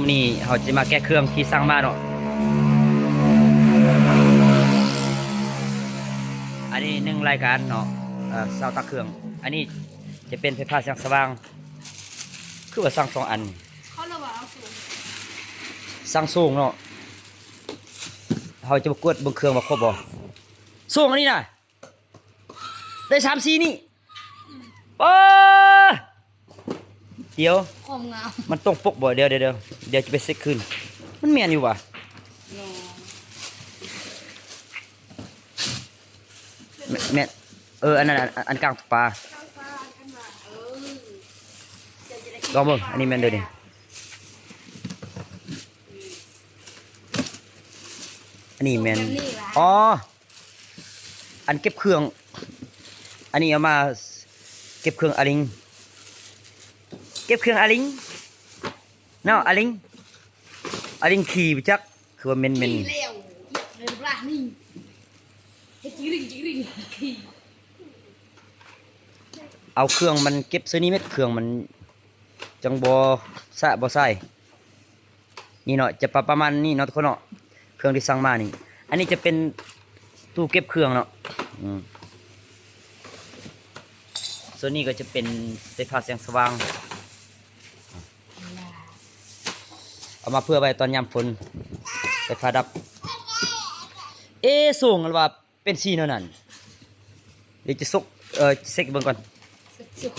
ມື້ນີ້ເຮົາຈະມາແກະເຄື່ອງທີ່ສັ່ງມາເນາະ. ອັນນີ້ໜຶ່ງລາຍການເນາະ ເອີ ຊາວຕັກເຄື່ອງ. ອັນນີ້ຈະເປັນໄຟຟ້າແສງສະຫວ່າງ. ຄືວ່າສັ່ງສອງອັນ. ເຂົາເລີຍວ່າເອົາສູງ. ສັ່ງສູງເນາະ. ເຮົາຈະມາກວດເບິ່ງເຄື່ອງວ່າຄົບບໍ່. ສູງອັນນີ້ນະ ໄດ້ສາມສີ່ນີ້. ປ້າ ດຽວ ຄວາມງາມ ມັນຕົງປົກບໍ່? ດຽວ ດຽວ ດຽວ ດຽວຈະໄປເຊັກຄືນ. ມັນແມ່ນຢູ່ຫວາ? ແມ່ນ ແມ່ນ. ເອີ ອັນນັ້ນ ອັນ ອັນກາງປາ. ລອງເບິ່ງ ອັນນີ້ແມ່ນເດີນີ້. ອັນນີ້ແມ່ນ ອໍ ອັນເກັບເຄື່ອງ. ອັນນີ້ເອົາມາເກັບເຄື່ອງອາລິງ. ເກັບເຄື່ອງອາລິງເນາະ ອາລິງ. ອາລິງຂີ້ບໍ່ຈັກ ຄືວ່າເໝັນໆ. ຂີ້ແລ້ວ ເລີຍລານີ້ ເຮັດຈິລິງຈິລິງ ຂີ້. ເອົາເຄື່ອງມັນເກັບໃສ່ນີ້ແມ່ນ ເຄື່ອງມັນຈັ່ງບໍ່ສະບໍ່ສາຍ. ນີ້ເນາະ ຈະປະ ປະມານນີ້ເນາະທຸກຄົນເນາະ ເຄື່ອງທີ່ສັ່ງມານີ້. ອັນນີ້ຈະເປັນຕູ້ເກັບເຄື່ອງເນາະ. ອືມ ສ່ວນນີ້ກໍຈະເປັນໄຟຟ້າແສງສະຫວ່າງ ເອົາມາເພື່ອໄວ້ຕອນຍາມຝົນ ໄຟຟ້າດັບ. ເອ ສູງ ຫຼືວ່າ ເປັນສີແນວນັ້ນ. ດຽວຈະສົກ ເອີ ຈະເຊັກເບິ່ງກ່ອນ ເຊັກ